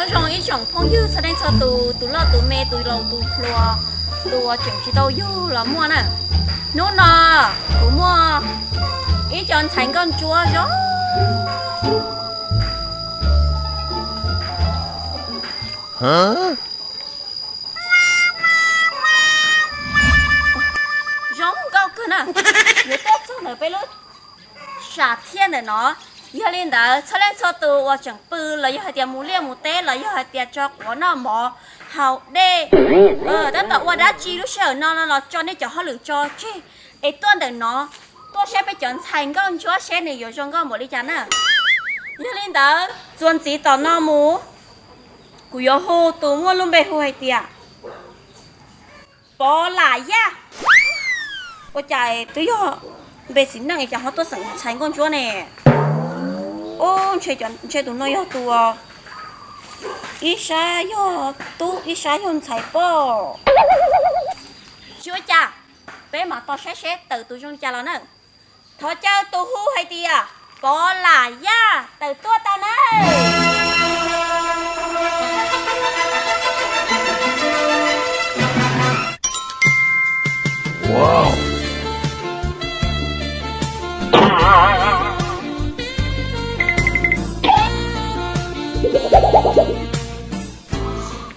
Nyob zoo ib tsoom phooj ywg txhua leej txhua tus, tus loj tus me, tus laus tus hluas, tus uas tseem tsis tau yug los muaj na. Hnub no kuv muaj ib co ntxhais nkauj ntsuab zoo zoo nkauj kawg na, yuav tuaj txog ntawm peb lub sam thiaj ntawm no. Yog li ntawd txhua leej txhua tus uas tseem pw los yog hais tias mus liaj mus teb los yog hais tias tso quav noj mov haus dej, tab tom ua dab tsi lub sij hawm no no los tso nej cov hauj lwm tso tseg es tuaj ntawm no, tuaj saib peb cov ntxhais nkauj ntsuab seb nws yuav zoo nkauj npaum li cas na. Yog li ntawd txuas ntxiv tom no mus, kuv yuav hu tus muaj lub npe hu hais tias Pov Lam Yaj. Ua cas twb yog npe txiv neej es cas ho tuaj xeem ntxhais nkauj ntsuab ne? Ub, ntshe tus no yog tus, ib sab yog tub ib sab yog ntxhais pob. Tsis ua cas, peb mam tos saib seb tawm tus zoo li cas los na. Thov caw tus hu hais tias Pov Lam Yaj tawm tuaj tau nawb.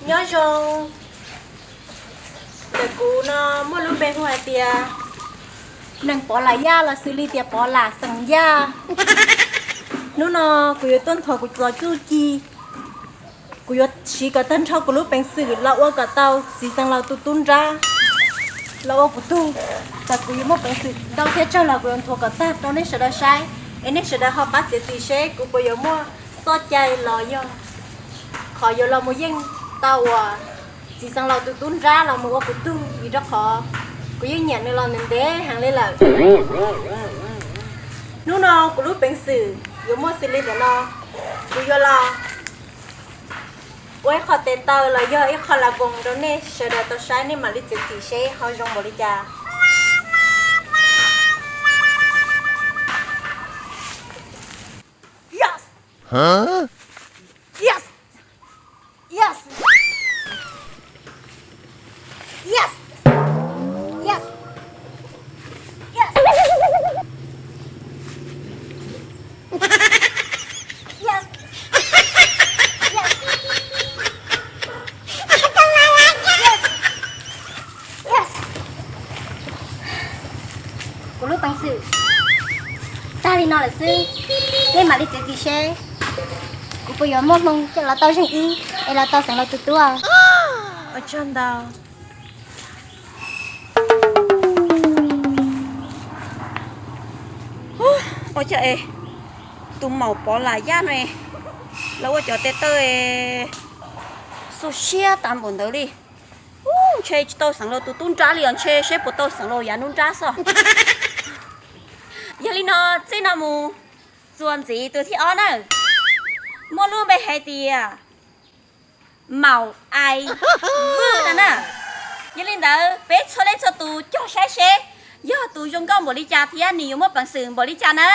Nyob zoo, ntawm kuv no muaj lub npe hu hais tias Neeg Pov Lam Yaj los xws li tias Pov Lam xeem Yaj. Hnub no kuv yuav tuaj nthuav kuv cov txuj ci, kuv yuav siv kom tag nrho kuv lub peev xwm los ua kom tau txiv xeev laus tus tub nrab, los ua kuv tug. Txawm kuv yuav muaj peev xwm ntau thiab tsawg los kuv yuav nthuav kom tag rau nej sawv daws saib, es nej sawv daws ho pab txiav txim seb kuv puas yuav muaj txoj cai los yog qhov yuav los mus yeej tau uas txiv xeev laus tus tub nrab los mus ua kuv tug, vim rau qhov kuv yeej nyiam nws los ntev ntev heev li lawm. Hnub no kuv lub peev xwm yuav muaj xws li ntawm no, kuv yuav los ua ib qho tes taw los yog ib qho la voos rau nej sawv daws tau saib, nej mam li txiav txim seb ho zoo npaum li cas. Kuv lub peev xwm tag li no lawm xwb, nej mam li txiav txim seb kuv puas yuav muaj hmoo los tau zeeg ib es los tau xeev laus tus tub. Ua tsaug ntau. Ua cas es tus maum Pov Lam Yaj no los ua cov tes taw xu siab tas npaum ntawd li. Ntshe tsis tau xeev laus tus tub nrab li os, ntshe seb puas tau xeev laus yav nruab nrab xwb. Yog li no txij no mus txuas ntxiv tus thib ob na, muaj lub npe hais tias Maum Ais Vwj no na. Yog li ntawd peb txhua leej txhua tus cog saib seb yog tus zoo nkauj npaum li cas thiab nws yuav muaj peev xwm npaum li cas na.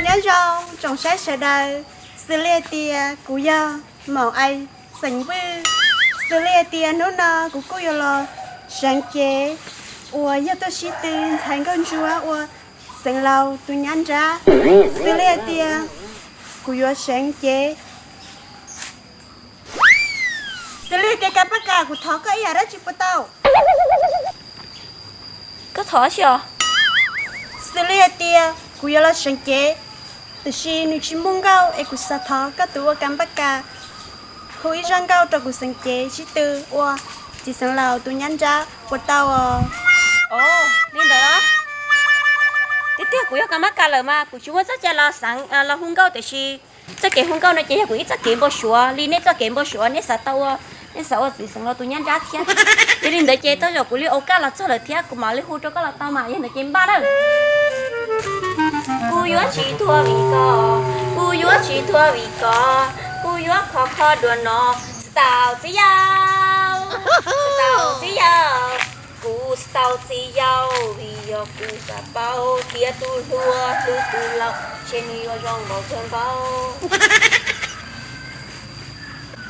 Nyob zoo tsoom saib sawv daws, xws li hais tias kuv yog Maum Ais xeem Vwj, xws li hais tias hnub no kuv kuj yuav los seev cev uas yog tuaj sib tw ntxhais nkauj ntsuab ua xeev laus tus nyab nrab, xws li hais tias kuv yuav seev cev, xws li hais tias Kas Paj Kas, kuv thov koj ib yam dab tsi puas tau? Koj thov dab tsi os? Xws li hais tias kuv yuav los seev cev, tiam sis nws tsis muaj nkauj es kuv xav thov koj tus ua Kas Paj Kas hu ib zaj nkauj rau kuv seev cev sib tw ua txiv xeev laus tus nyab nrab puas tau os? Os, li ntawd los? Tiag tiag kuv yog Kas Paj Kas lawm mas kuv tsis muaj txoj cai los xeev los hu nkauj, tiam sis txoj kev hu nkauj no ces yog kuv ib txoj kev npau suav li nej txoj kev npau suav, nej xav tau ua, nej xav ua txiv xeev laus tus nyab nrab thiab. Yog li ntawd ces tej zaum kuv li ua kaj los txog lawm thiab kuv mam li hu rau koj los tau mas, yog ntawd ces npaj nawb. Kuv yuav tsis tuag vim koj, kuv yuav tsis tuag vim koj, kuv yuav khov kho dua no txim tau txiv yam. Tsis tau txiv yau, kuv tsis tau txiv yau, vim yog kuv xav paub thiab tus hluas hlub tus laus, ntshe nws yuav zoo npaum kawg nkaus.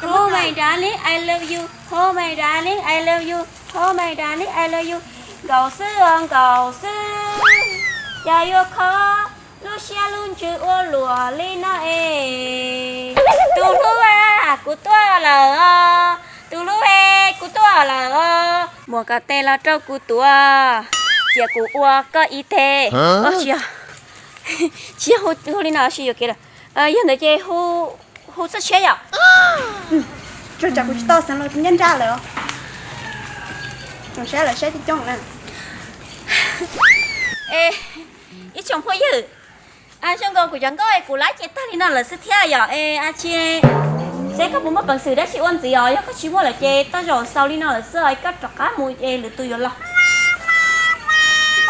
Oh my darling, I love you. Oh my darling, I love you. Oh my darling, I love you. Nkaus xwb os, nkaus xwb. Cas yuav kho lub siab lub ntsws ua luaj li no es. Tus hlub a, kuv tuaj lawm os. Tus hlub e, kuv tuaj lawm os. Muab koj tes los rau kuv tuav, cia kuv ua koj ib teg. Tsis yog, tsis yog hu li no, tsis yuam kev lawm. Yog ntawd ces hu, hu txoj tsheb yom. Tsuas tsam kuv tsis tau xeev laus tus nyab nrab lawm. Tsoom saib lawv saib coob coob na. Es, ib tsoom phooj ywg, zoo nkaus kuv cov nkauj es kuv laib ces tag li no lawm xwb thiab yom. Es a tsi, seb koj puas muaj peev xwm dab tsi ua ntxiv os? Yog koj tsis muaj lawm ces tej zaum xaus li no lawm xwb os, koj rov qab mus es lwm tus yuav los.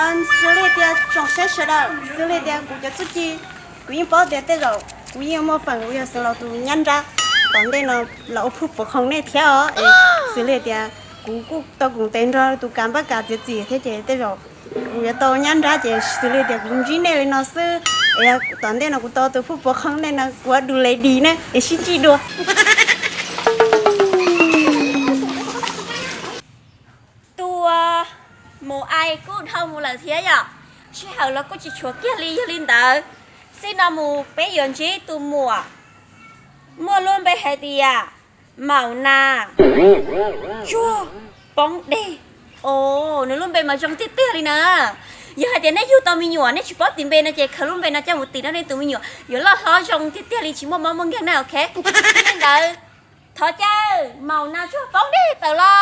Xws li tias tsoom saib sawv daws, xws li tias kuv cov txuj ci, kuv yeej paub tias tej zaum kuv yeej muaj feem kuv yog xeev laus tus nyab nrab, tom ntej no los ua phub puav qhoo nej thiab os. Es xws li tias kuv kuj tau koom tes nrog tus kav npab kav txiav txim thiab ces tej zaum kuv yuav tau nyab nrab ces xws li tias kuv ntsib nej li no xwb. Es tom ntej no kuv tau tus phub puav qhoo nej no kuv ua du lady na es sib ntsib dua. Tus mus ai kuj dhau mus lawm thiab yom, sij hawm los kuj tsis tshuav kiag li. Yog li ntawd, txij no mus peb yuav ntsib tus muam muaj lub npe hais tias Maum Nas Tsuag Poob Deg. Os, nws lub npe mas zoo tiag tiag li na. Yog hais tias nej yug tau me nyuam nej tsis paub tis npe no ces khaws lub npe no coj mus tis rau nej tus me nyuam yuav loj hlob zoo tiag tiag li tsis muaj mob muaj nkeeg na, ok. Li ntawd, thov caw Maum Nas Tsuag Poob Deg tawm los.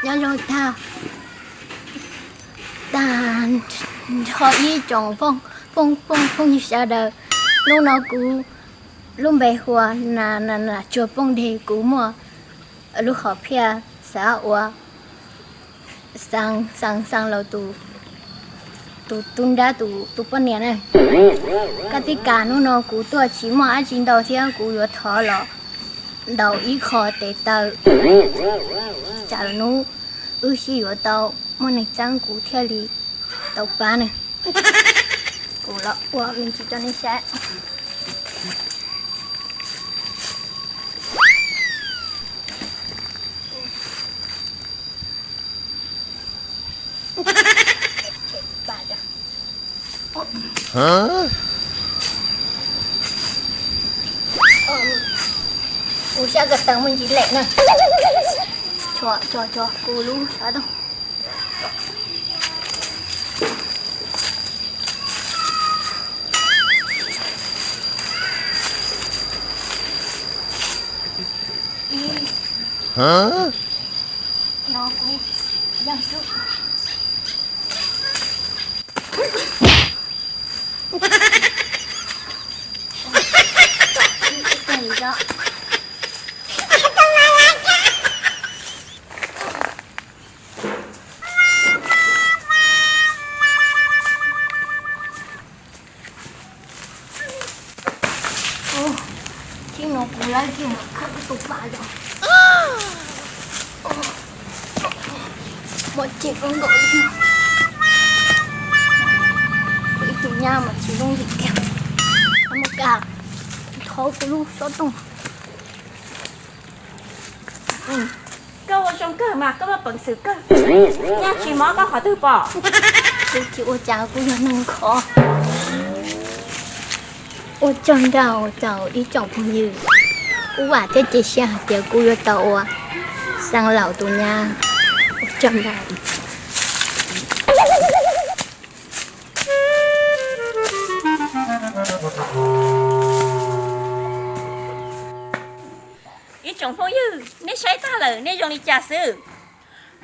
Nyob zoo tag nrho ib tsoom phooj ywg sawv daws. Hnub no kuv lub npe hu ua Nas Tsuag Poob Deg, kuv muaj lub hom phiaj xav ua xeev, xeev laus tus, tus tub nrab tus, tus poj niam na. Koj tib kas hnub no kuv tuaj tsis muaj dab tsi ntau thiab kuv yuav thov los ntaus ib qho tes taw, tsam hnub wb sib yuav tau muaj neeg txeeb kuv thiaj li tau pab na. Kuv los ua me ntsis rau nej saib. Kuv sab ko taw muaj ntsis lem na. Tso, tso, tso kuv lub sab tooj. No kuv yeej xwb. Tib no kuv lawv kiag khawb tus paj yom. Muaj cem ua nkaus li. Ib tug nyab mas tsis zoo li tiag. Muaj kas thov kuv lub xov tooj. Koj ua zoo kawg mas koj muaj peev xwm kawg. Nyaj tsis mob koj qhov twg pom? Kuv tsis ua cas, kuv yog neeg khov. Ua tsaug ntau ntau ib tsoom phooj ywg. Kuv vam thiab cia siab hais tias kuv yuav tau ua xeev laus tus nyab. Ua tsaug ntau. Ib tsoom phooj ywg, nej saib tag lawm nej zoo li cas xwb?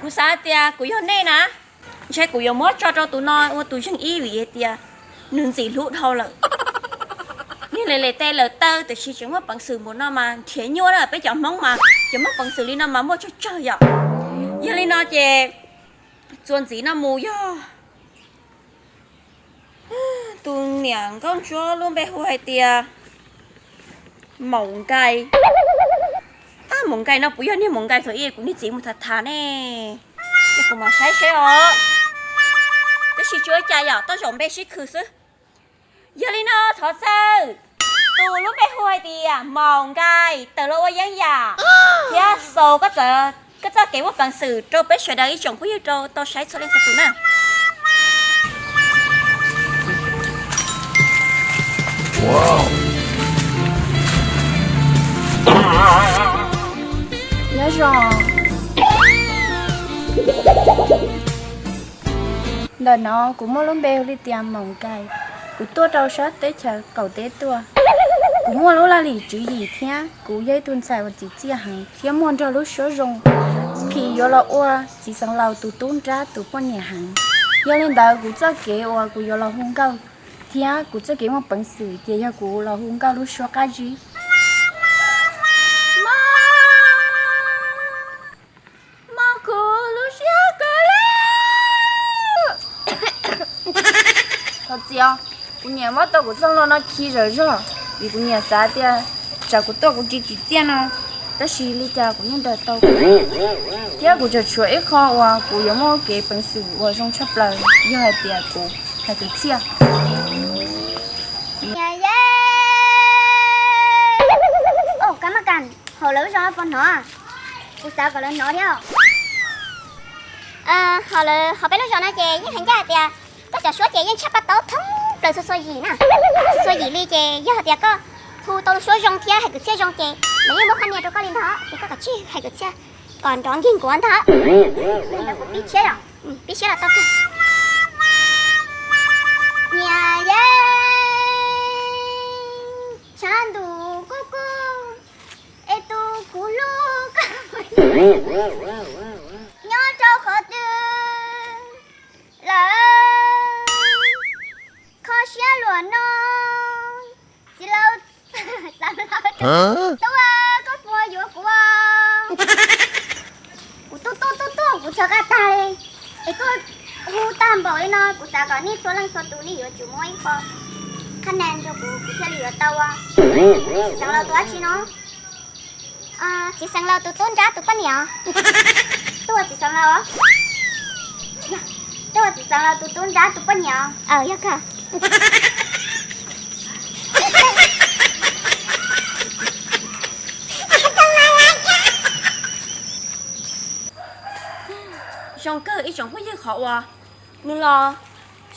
Kuv xav tias kuv yog nej na, ntshe kuv yuav muab tso rau tus no ua tus zeeg ib vim hais tias nws ntxim hlub dhau lawm. Niag le le tej lawv taw tiam sis tseem muaj peev xwm mus no mas nrhiav nyuaj na, peb cov Hmoob mas cov muaj peev xwm li no mas muaj tsawg tsawg yom. Yog li no ces txuas ntxiv no mus yog tus niam nkauj ntsuab lub npe hu hais tias Maum Nkais. Tab, Maum Nkais no puas yog niag Maum Nkais thaum ub kuv niag txiv mus tham tham ne? Ces kuv mam saib seb os. Tab sis tsis ua cas yom, tej zaum npe sib khwm xwb. Yog li no thov txawj tus lub npe hu hais tias Maum Nkais tawm los ua yeeb yam thiab xaus koj txoj kev muaj peev xwm rau peb sawv daws ib tsoom phooj ywg rau tau saib txhua leej txhua tus na. Nyob zoo. Ntawm no kuv muaj lub npe hu li tias Maum Nkais. Kuv tuaj rau sab teb chaws qaum teb tuaj. Kuv muaj lub laj lim tswv yim thiab kuv yog ib tug ntxhais uas txim txiaj heev thiab muaj nrog lub suab zoo, phim yuav los ua txiv xeev laus tus tub nrab tus poj niam heev. Yog li ntawd kuv txoj kev uas kuv yuav los hu nkauj thiab kuv txoj kev muaj peev xwm ces yog kuv los hu nkauj lub suab qab zib. Mob kuv lub siab kawg li. Thov txim os, kuv nyiam muab tau kuv txoj hlua no khi zom zaws vim kuv nyiam xav tias tsam kuv tuaj kuv tsis txim txiaj no, tab sis li cas kuv yeej daws tau. Thiab kuv tseem tshuav ib qho uas kuv yuav muaj kev peev xwm uas zoo tshaj plaws yog hais tias kuv hais kwv txhiaj. Niam yej, kab maj kas, hauv lawv lub zos puas hnov? Kuv xav kom lawv hnov thiab. Hauv lawv, hauv peb lub zos no ces yeej hais ncaj hais tias koj cov suab ces yeej tshaj paj taub thoob plaws txhua txhua yim na. Txhua txhua yim li ces yog hais tias koj hu tau suab zoo thiab hais kwv txhiaj zoo ces lawv yeej muab qhab nias rau koj li ntag, ces koj kom tsij hais kwv txhiaj kom nrov nkig nkuav ntag. Pib siab los tau kawg. Niam yej, tshav ntuj kub kub es tus kuv hlub koj nyob rau qhov twg lawm? Kho siab luag no, txiv laus, txiv laus, tuaj, koj puas yuav kuv? Kuv tuaj tuaj tuaj tuaj kuv txhawj qab tag li, es tuaj hu tag npaum li no kuv xav kom nej txhua leej txhua tus nej yuav tsum muab ib qho qhab nias rau kuv kuv thiaj li yuav tau. Txiv xeev laus tus dab tsi no? Txiv xeev laus tus tub nrab tus poj niam. Tuaj txiv xeev laus, tuaj txiv xeev laus tus tub nrab tus poj niam. Yog kawg. Zoo kawg ib tsoom phooj ywg qhov uas nws los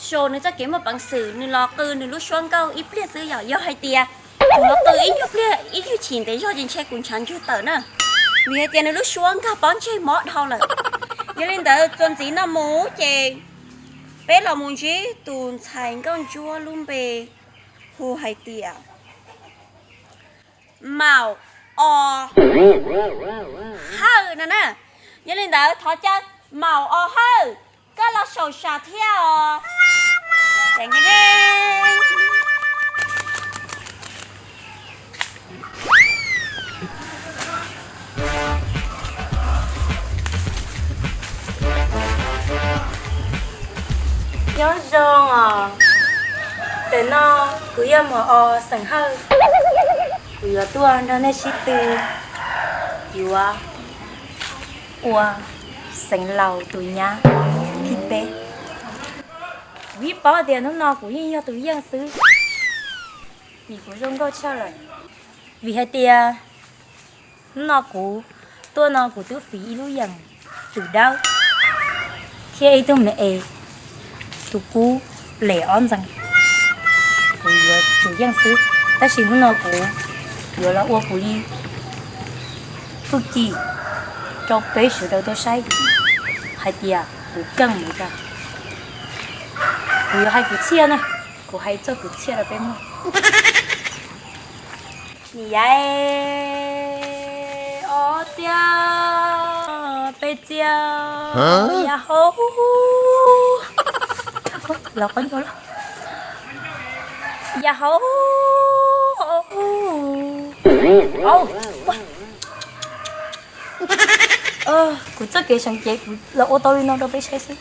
show nws txoj kev muaj peev xwm, nws los qw nws lub suab nkauj ib pliag xwb yom. Yog hais tias nws los qw ib nyuag pliag ib nyuag chim ntev zog ces ntshe kuv ntshav ntsug tawm na, vim hais tias nws lub suab nkag pob ntseg mob dhau lawm. Yog li ntawd txuas ntxiv no mus ces peb los mus ntsib tus ntxhais nkauj ntsuab lub npe hu hais tias Maum O Hawj no na. Yog li ntawd thov caw Maum O Hawj, koj los saum sam thiab os. Nyob zoo os, ntawm no kuv yog Maum O xeem Hawj, kuv yuav tuaj nrog nej sib tw yuav ua xeev laus tus nyab thib peb. Kuv yeej paub tias hnub no kuv yeej yog tus yeej xwb, vim kuv zoo nkauj tshaj lawm. Vim hais tias hnub no kuv tuaj no kuv twb fiv ib lub yeem twm dawb thiab ib tug me es tus kub ples ob ntxees. Kuv yuav tus yeej xwb, tab sis hnub no kuv yuav los ua kuv li txuj ci rau peb sawv daws tau saib hais tias kuv keej li cas. Kuv yuav hais kwv txhiaj na, kuv hais txoj kwv txhiaj rau peb mloog. Niam yej, ob txiaj, peb txiaj, yav hauv, los qhov ncauj los, yav hauv, Kuv txoj kev seev ces kuv los ua tau li no rau peb saib xwb.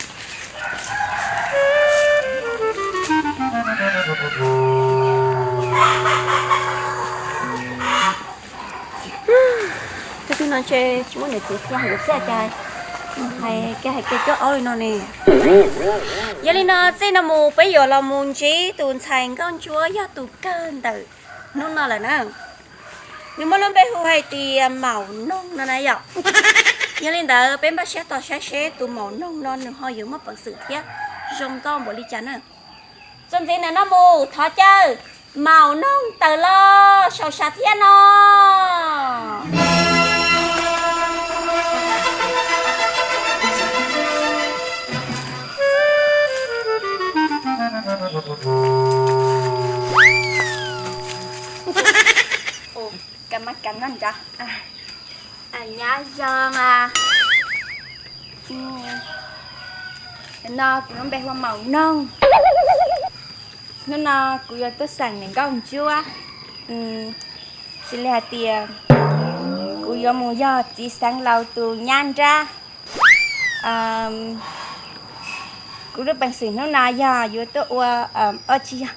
Tus twg no ntshe tsis muaj niam txiv thiab, hais lus thiab cas hais kiag hais kiag cuab aub li no ne. Yog li no txij no mus peb yuav los mus ntsib tus ntxhais nkauj ntsuab yog tus kawg ntawm hnub no lawm na. Nws muaj lub npe hu hais tias Maum Noog no na yom. Yog li ntawd peb npaj siab tos saib seb tus Maum Noog no nws ho yuav muaj peev xwm thiab zoo nkauj npaum li cas na. Txuas ntxiv ntawm no mus thov caw Maum Noog tawm los saum sam thiaj no. Ua, kab mab kab noj nrad. Nyab zoo mas. No kuv lub npe hu ua Maum Noog. Hnub no kuv yuav tuaj xeem niam nkauj ntsuab, xws li hais tias kuv yuav mus yog txiv xeev laus tus nyab nrab. Kuv lub peev xwm hnub no yog yuav tuaj ua, o tsis yog,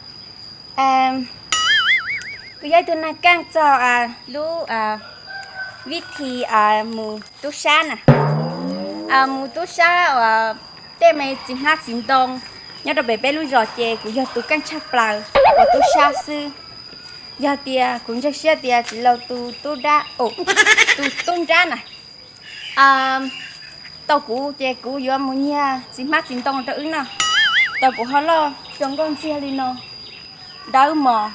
kuv yog ib tug neeg keej txog lub vib thi mus tub sab na. Mus tub sab uas tej me txiv hmab txiv ntoo nyob rau pem peb lub zos ces kuv yog tus keej tshaj plaws uas tub sab xwb. Yog tias kuv ntseeg siab tias txiv laus tus tub nrab, tus tub nrab na, tau kuv ces kuv yuav mus nyiag txiv hmab txiv ntoo rau wb noj. Tau kuv ho loj zoo nkauj ntxiag li no, dawb mos,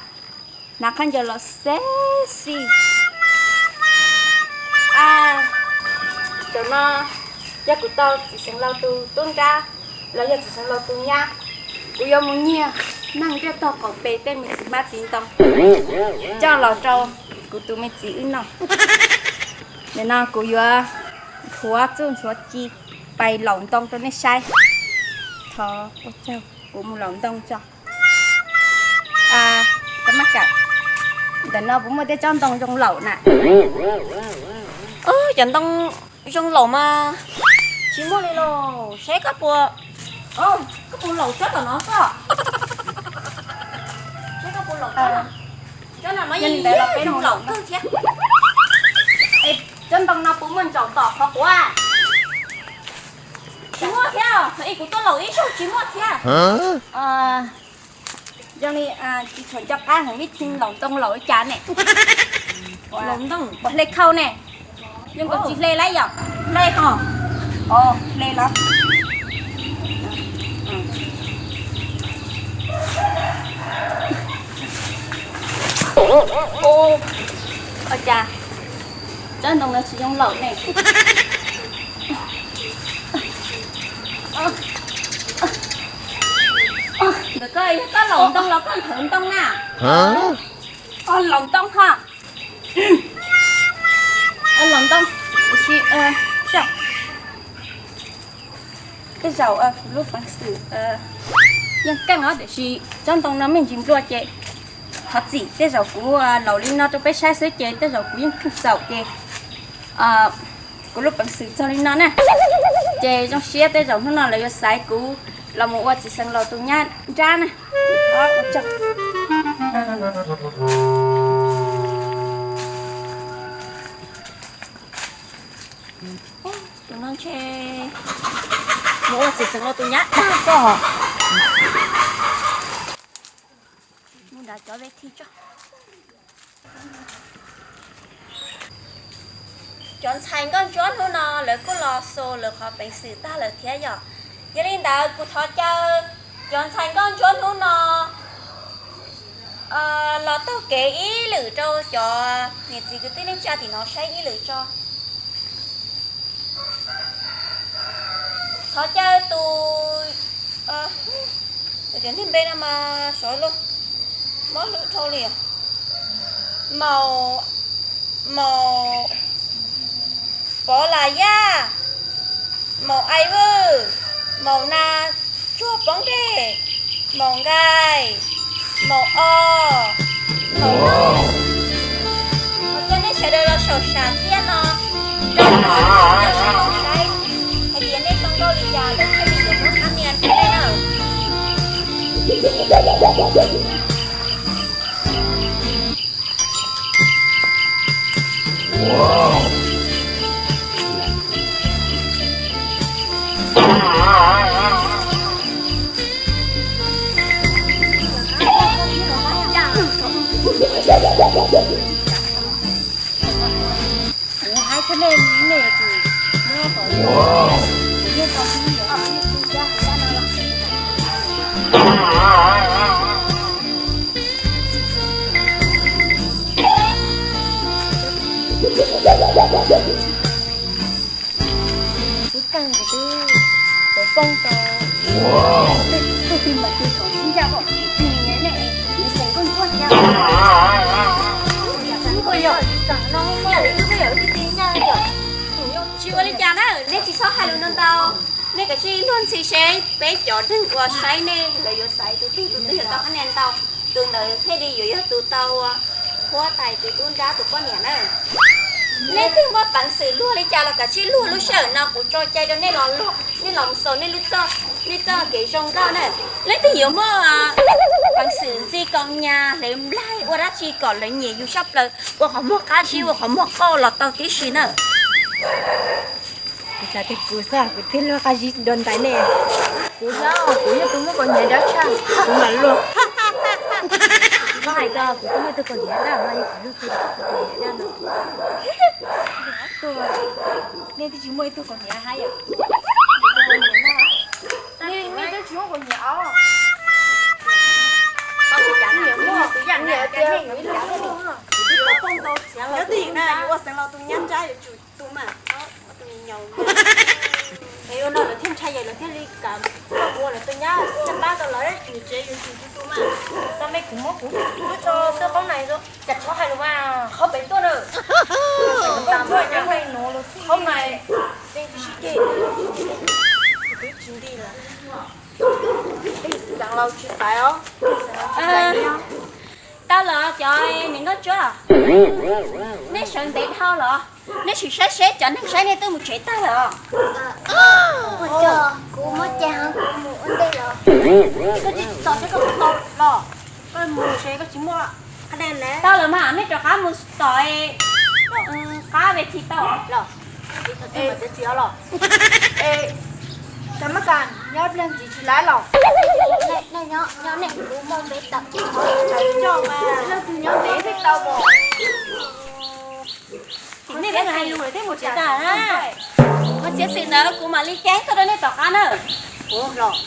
hnav khaub ncaws los sexy. Tam no yog kuv tau txiv xeev laus tus tub nrab los yog txiv xeev laus tus nyab, kuv yuav mus nyiag neeg ntiaj tog qaum pem tej me txiv hmab txiv ntoo coj los rau kuv tus me txiv wb noj. Nim no kuv yuav nthuav txuj nthuav ci pais laum ntoo rau nej saib. Thov ua tsaug, kuv mus laum ntoo tso. Ntawm no puas muaj tej tsob ntoo zoo laum na? Cov ntoo zoo laum mas tsis muaj li los seb koj puas, koj puas laum tsob tom no xwb. Seb koj puas laum tsob no, tsob no mas yeej zoo laum kawg thiab. Tsob ntoo no puas muaj ntsaum tom qhov quav? Tsis muaj thiab, kuv tuaj laum ib zaug tsis muaj thiab. Zoo li tsis tshua nco qab heev, vib thi laum ntoo laum li cas ne. Laum ntoo puas hle khau ne? Yeej kuv tsis hle lawm yom. Hle ho. Hle los. Ua cas tsob ntoo no tsis zoo laum ne? Ntawm koj yog koj laum ntoo los koj nthawv ntoo na? Laum ntoo ho. Laum ntoo, tiam sis tej zaum kuv lub peev xwm yeej keej os, tiam sis tsob ntoo no me ntsis nplua ces thov txim. Tej zaum kuv laum li no rau peb saib xwb ces tej zaum kuv yeej keej txaum ces kuv lub peev xwm txog li no na. Ces zoo siab tej zaum hnub no lawv yuav xaiv kuv los mus ua txiv xeev laus tus nyab nrab na. Ua tsaug. Tus no ntshe mus ua txiv xeev laus tus nyab dab tso. Mus nrad cov ve thi tso. Cov ntxhais nkauj ntsuab hnub no lawv kuj los xus lawv qhov peev xwm tag lawm thiab yom. Yog li ntawd kuv thov caw cov ntxhais nkauj ntsuab hnub no los taug kev ib lwm rau cov niam txiv kwv tij neej tsa tim no saib ib lwm tso. Thov caw tus, tus niag npe no mas sov lug mob hlwb dhau li. Maum, maum Pov Lam Yaj, maum Ai Vwj, maum Nas Tsuag Poob Dej, maum Nkaij, maum O, maum Nuj. Sawv daws los saum sam thiab no, rau qhov cov sawv daws saib hais tias nej zoo nkauj li cas lawv thiaj li yuav muab qhab nias rau nej na. Kuv hais rau nej, nej yuav tsum nyob tom, kuv yeej tau hnub yog ib tug dab hais dab no los. Kuv kawg kuv twb poob tau tug twg mas twg thaum sib ncaj kom tus twg nyiam ne, nws xeem koj ntsuab ncaj. Kuv yog xeem no, yog li wb twb yog wb twb tsis ncaj yom. Tsis ua li cas na, nej tsis txhob hais lus no ntau. Nej kav tsij luag ntxhi seb peb cov neeg uas saib nej lawv yuav xaiv tus twg, tus twg yuav tau qhab nias ntau, tus ntawd thiaj li yuav yog tus tau ua huab tais tus tub nrab tus poj niam na. Leej twg muaj peev xwm luag li cas los kav tsij luag lub sij hawm no, kuv tso cai rau nej los luag, nej los mus xaus nej lub txoj, nej txoj kev zoo nkauj na. Leej twg yuav muaj peev xwm ntxi kaus hniav hle nplaig ua dab tsi kom lawv nyiam yus tshaj plaws, ua qhov muag qab zib, ua qhov muag qauj los tau tib si na. Kuv xav tias kuv xwb kuv thiaj luag qab zib dua ntais nej. Kuv yog, kuv yog tus muaj kaus hniav dawb tshaj, kuv mam luag. Koj hais tias kuv twb muaj ib tug kaus hniav daj no, yog kuv luag kiag tus kaus hniav daj no. Nej twb tsis muaj ib tug kaus hniav hab yom? Nej twb tsis muaj kaus hniav os. Kuv niam muaj, kuv niam tias kuv ib leeg muaj. Nyob twj ywm na, yuav ua xeev laus tus nyab nrab yuav tsum tu mas. Es ua no lawv thiaj ntshai, lawv thiaj li kam ua lawv tus nyab caj pab tau lawv, nws tsev yuav tsum tu tu mas. Tau me kuv muab kuv lub tso xwb qhov na, cas txhob hais lus mas qhov pem tuaj na. Qhov na, qhov na, sib kis, kuv twb tsis nti lawm. Xeev laus tsis xaiv os, xeev laus tsis xaiv os. Tau los cov niam nkauj ntsuab, nej sawv ntev dhau los? Nej sim saib seb cov neeg saib nej twb mus tsev tag lawm os. Ua cas kuv muab cai heev kuv mus ua ntej los? Koj tsis tsom saib koj mus tau los? Koj mus tsev koj tsis muaj qhab nias ne. Tau lawm mas nej rov qab mus tom qab ve thi tau los. Kas mab kas, nyob pliag ntxiv tsis laiv los? Nyob ne, kuv muaj npe tau. Leej twg nyob ntev peb tau os. Nej hais lus lawm thiab mus tsev tag na. Qhov txiav txim ntawd kuv mam li ceeb tuaj rau nej tom qab na. Los,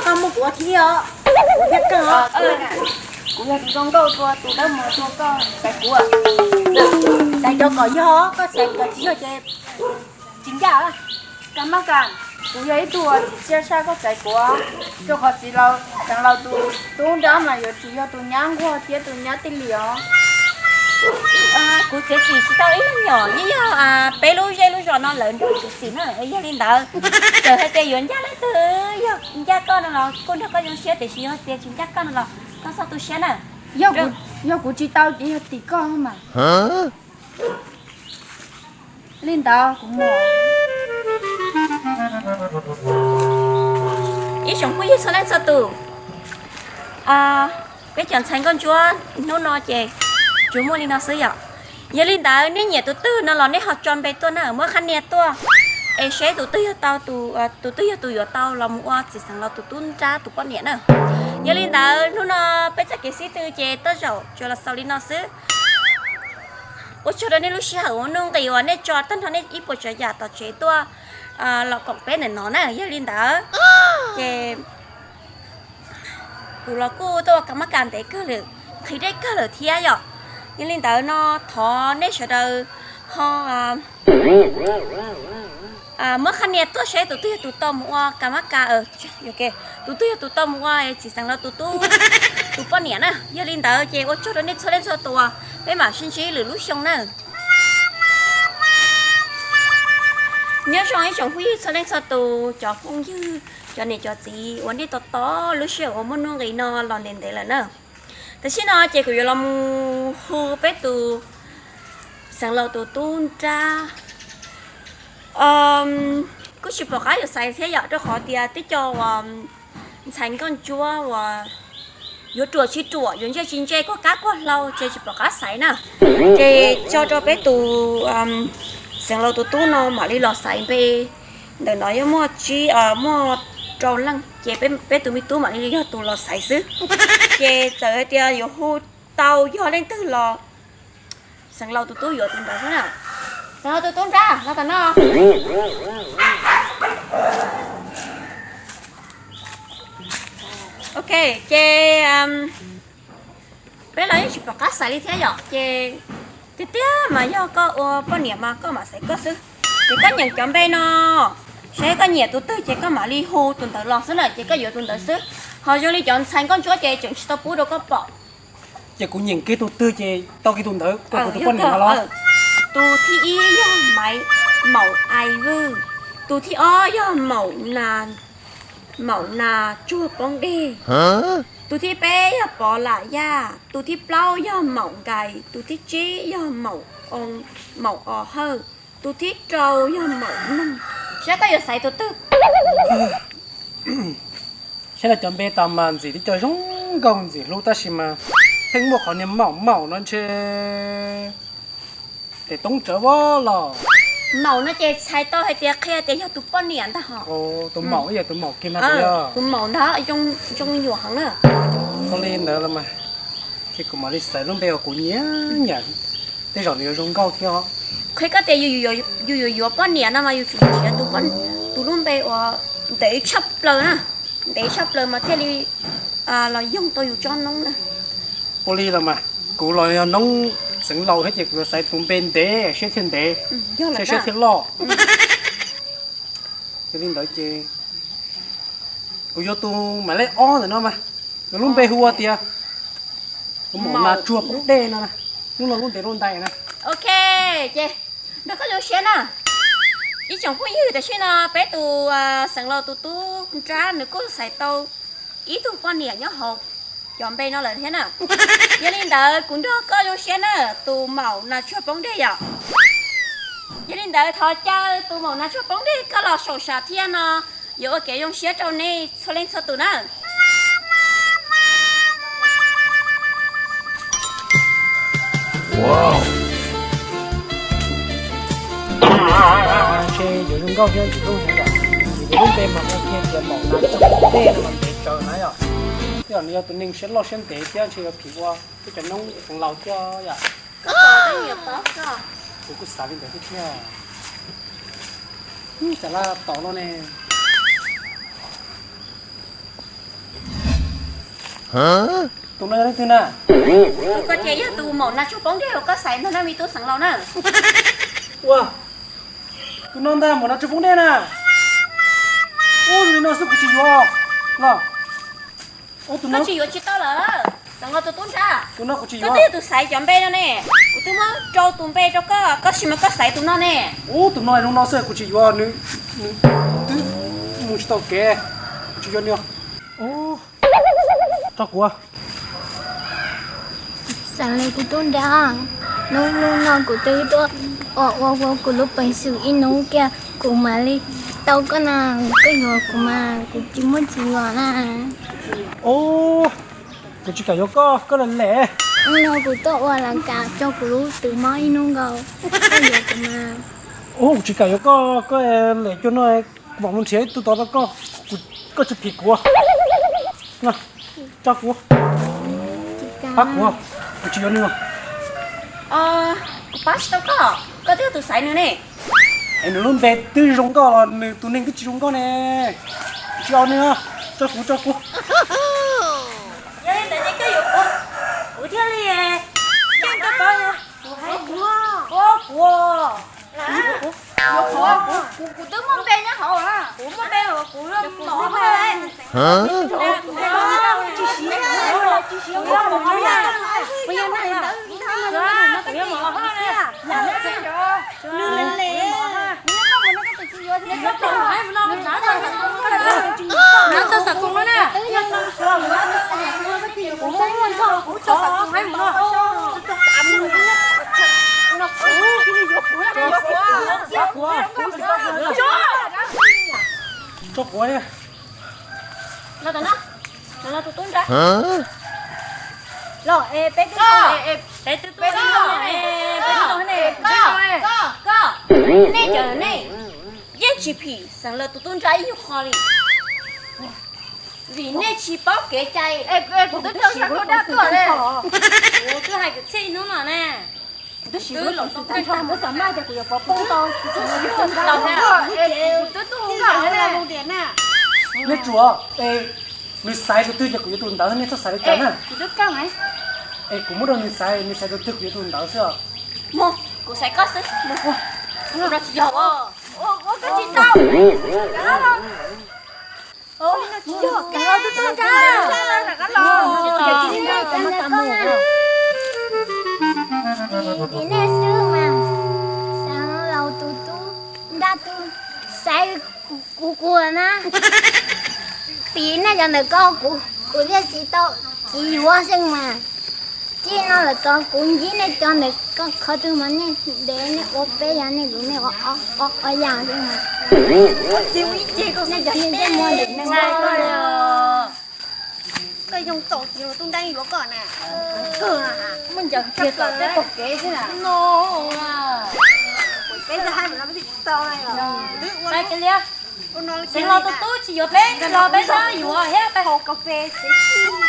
koj muab kuv ua thib os, kuv thiaj kawg os. Kuv yog tus zoo nkauj dua tus dawb mos dua, koj xaiv kuv. Xaiv cov kom yog, koj xaiv cov tsis yog ces tsis ncaj. Kas mab kas, kuv yog ib tug txiv txiaj saj, koj xaiv kuv, rau qhov txiv laus, xeev laus tus tub nrab mas yuav tsum yog tus nyab nquag thiab tus nyab tij li os. Kuv txiav txim tsis tau ib leej yom, yeej yog peb lub zej lub zos no lawv nrog txiav txim na. Yog li ntawd, txawm hais tias yuav ncaj leej twg, yog ncaj koj no los kuj nrog koj zoo siab, tiam sis yog tias tsis ncaj koj no los koj txhob tu siab na. Yog kuv tsis tau ces yog tim koj mas. Li ntawd kuv mus. Ib tsoom phooj ywg txhua leej txhua tus, peb cov ntxhais nkauj ntsuab hnub no ces tsuas muaj li no xwb yom. Yog li ntawd nej nyiam tus twg no los nej ho tso npe tuaj na, muab qhab nias tuaj es seb tus twg yog tau, tus twg yog tus yuav tau los mus ua txiv xeev laus tus tub nrab tus poj niam na. Yog li ntawd hnub no peb txoj kev sib tw ces tej zaum tsuas los xaus li no xwb. Ua tsaug rau nej lub sij hawm uas nuj nqis uas nej tso tag nrho nej ib puas tsav yam tom tsev tuaj los koom peb ntawm no na. Yog li ntawd ces kuv los kuj tuaj ua kas mab kas ntev kawg lawm, nqhis dej kawg lawm thiab yom. Yog li ntawd no thov nej sawv daws ho muab qhab nias tuaj seb tus twg yog tus tau mus ua kas mab kas, tus twg yog tus tau mus ua txiv xeev laus tus tub tus poj niam na. Yog li ntawd ces ua tsaug rau nej txhua leej txhua tus, peb mam sib ntsib lwm lub xyoo na. Nyob zoo ib tsoom phooj ywg txhua leej txhua tus, cov phooj ywg, cov niam cov txiv uas nej tos tos lub sij hawm uas muaj nuj nqis no los ntev ntev lawm na. Tam sim no ces kuv yuav los mus hu peb tus Xeev Laus tus tub nrab, kuj tsis pom qab yuav xaiv thiab yom, rau qhov tias tib co uas ntxhais nkauj ntsuab uas yuav ruam tsis ruam, yuav ntse tsis ntse, kuag kab kuag hlau ces tsis pom qab xaiv na. Ces tso rau peb tus Xeev Laus tus tub no mam li los xaiv npe. Ntawm no yog muaj tsib, muaj rau leej ces peb tus me tub mam li yog tus los xaiv xwb. Ces txawm hais tias yuav hu tau yog leej twg los Xeev Laus tus tub yuav tus ntawd xwb na. Xeev Laus tus tub nrab, los tom no. Ok, ces peb los yeej tsis pom qab xaiv li thiab yom, ces tiag tiag mas yog koj ua poj niam mas koj mam xaiv koj xwb. Ces koj nyeem cov npe no, saib koj nyiam tus twg ces koj mam li hu tus ntawd los xwb na, ces koj yuav tus ntawd xwb. Ho zoo li cov ntxhais nkauj ntsuab ces tseem tsis tau pub rau koj pom. Ces kuv nyeem kiag tus twg ces tau kiag tus ntawd, koj tus poj niam los. Tus thib ib yog Maiv Maum Ais Vwj, tus thib ob yog Maum Nas Tsuag Poob Dej, tus thib peb yog Pov Lam Yaj, tus thib plaub yog Maum Nkais, tus thib tsib yog Maum Os Hawj, tus thib rau yog Maum Noog. Saib koj yuav xaiv tus twg? Saib los cov npe tas mas ntxim tib co zoo nkauj ntxim hlub tab sis mas pheej muaj qhov niag Maum Maum no ntshe tes toob tsawv vab los. Maum no ces txhais tau hais tias qhia tias yog tus poj niam ntag hos. Tus Maum ib yog tus Maum kiag no. Tus Maum ntag zoo me nyuam heev na. Ua li ntawd los mas, ces kuv mam li xaiv lub npe uas kuv nyiam nyiam, tej zaum nws yuav zoo nkauj thiab os. Qhia koj tias yus yuav yuav poj niam no mas yus tsum nrhiav tus lub npe uas ntev tshaj plaws na, ntev tshaj plaws mas thiaj li los yoog tau yus tsob noob na. Ua li los mas, kuv los yog noob Xeev Laus thiab ces kuv yuav xaiv tus npe ntev siab thiaj ntev, thiaj siab thiaj loj. Yog li ntawd ces kuv yuav tus maiv lej ob ntawm no mas, nws lub npe hu ua tias Maum Nas Tsuag Poob Dej no, lub no lub ntev lub ntais na. Ok, ces nrog koj zoo siab na. Ib tsoom phooj ywg, tam sim no peb tus Xeev Laus tus tub nrab nws kuj xaiv tau ib tug poj niam nyob hauv cov npe no lawm thiab na. Yog li ntawd kuv nrog koj zoo siab na, tus Maum Nas Tsuag Poob Dej yom. Yog li ntawd thov caw tus Maum Nas Tsuag Poob Dej koj los saum sam thiaj no, yuav ua kev zoo siab rau nej txhua leej txhua tus na. Ntshe yuav zoo nkauj thiab ntxim hlub heev yom. Ces lub npe mas hu kiag tias Maum Nas Tsuag Poob Dej no mas ntev tsawv na yom. Tej zaum nws yog tus neeg siab loj siab ntev thiab ntshe yuav phim ua peb cov noob Xeev Laus thiab yom. Kuv kuj xav li ntawd thiab thiab. Xav laj tod no ne. Tus no yog leej twg na? Tus ko ces yog tus Maum Nas Tsuag Poob Dej uas koj xaiv ntag na me tub Xeev Laus na. Ua, tus no ntag Maum Nas Tsuag Poob Dej na. Ua, tus no xwb kuv tsis yuav los. Koj tsis yuav tsis tau lawm, Xeev Laus tus tub nrab. Tus no kuv tsis yuav. Koj twb yog tus xaiv cov npe no ne. Kuv twb muab rau tus npe rau koj, koj sis mas koj xaiv tus no ne. Ub, tus no zoo no xwb kuv tsis yuav, nws, nws twb mus tsis tau kev, kuv tsis yuav nws. Tso kuv. Xav li tus tub nrab, hnub hnub no kuv twb tuaj ua ua ua kuv lub peev xwm ib hnub kiag kuv mam li tau koj na, koj yuav kuv mas kuv tsis muaj txiv yuav na. Ub, kuv tsis kam yuav koj, koj lem lem. Hnub no kuv tuaj ua las kas tso kuv lub twm mob ib hnub nkaus, koj yuav kuv mas. Ub, kuv tsis kam yuav koj, koj lem cuag no, kuv mam mus nrhiav ib tug tod rau koj, koj tsis phim kuv. Tso kuv. Pab kuv, kuv tsis yuav nws. Kuv pab tsis tau koj, koj twb yog tus xaiv nws ne. Es nws lub npe twb zoo nkauj los nws tus neeg twb tsis zoo nkauj ne. Kuv tsis yuav nws, tso kuv, tso kuv. Yog li ntawd ces koj yuav kuv, kuv thiaj li, kuv, kuv, kuv, kuv, kuv twb muaj npe nyob hauv, kuv muaj npe, kuv mos. Tso quav li. Los tom no, los tus tub nrab. Los es peb tub, peb tub, peb tub ne, koj, koj, nej cov nej yeej tsis phim xeem Lawv tus tub nrab ib nyuag qho li, vim nej tsis paub kev cai. Kuv twb rau sab dab tuaj li, kuv twb hais kwv txhiaj ib hnub no na. Kuv twb siv lub peev xwm tag nrho, kuv xav maj tias kuv yuav pov poob tau, kuv twb siv lub peev xwm tag nrho. Nej tsuas, es nws xaiv tus twg ces kuv yuav tus ntawd, nej txhob xaiv li cas na. Es kuv muab rau nws xaiv, nws xaiv tus twg kuv yuav tus ntawd xwb os. Mus, kuv xaiv koj xwb. Mus, no tsis yog os. Ua koj tsis tau. Tim nej xwb mas, xeem Laus tus tub nrab twb xaiv kuv kuv na. Tim nej cov ntawm ko kuv, kuv thiaj tsis tau, tsis yuav xwb mas. Txij no lawm tso kuv ntsib nej cov ntawm ko qhov twg mas nej ntev nej ua peb yam nej lus nej ua ob yam xwb mas. Nej cov nej ntsej muag ntawm nej. Koj yoo txaus tsis tub nrab yuav koj na. Muaj ncaws kiag tom tej pom kev xwb na. Peb tsis tau. Xeem Laus tus tub tsis yuav peb, los peb sab yuav thiab peb haus kas fes xwb.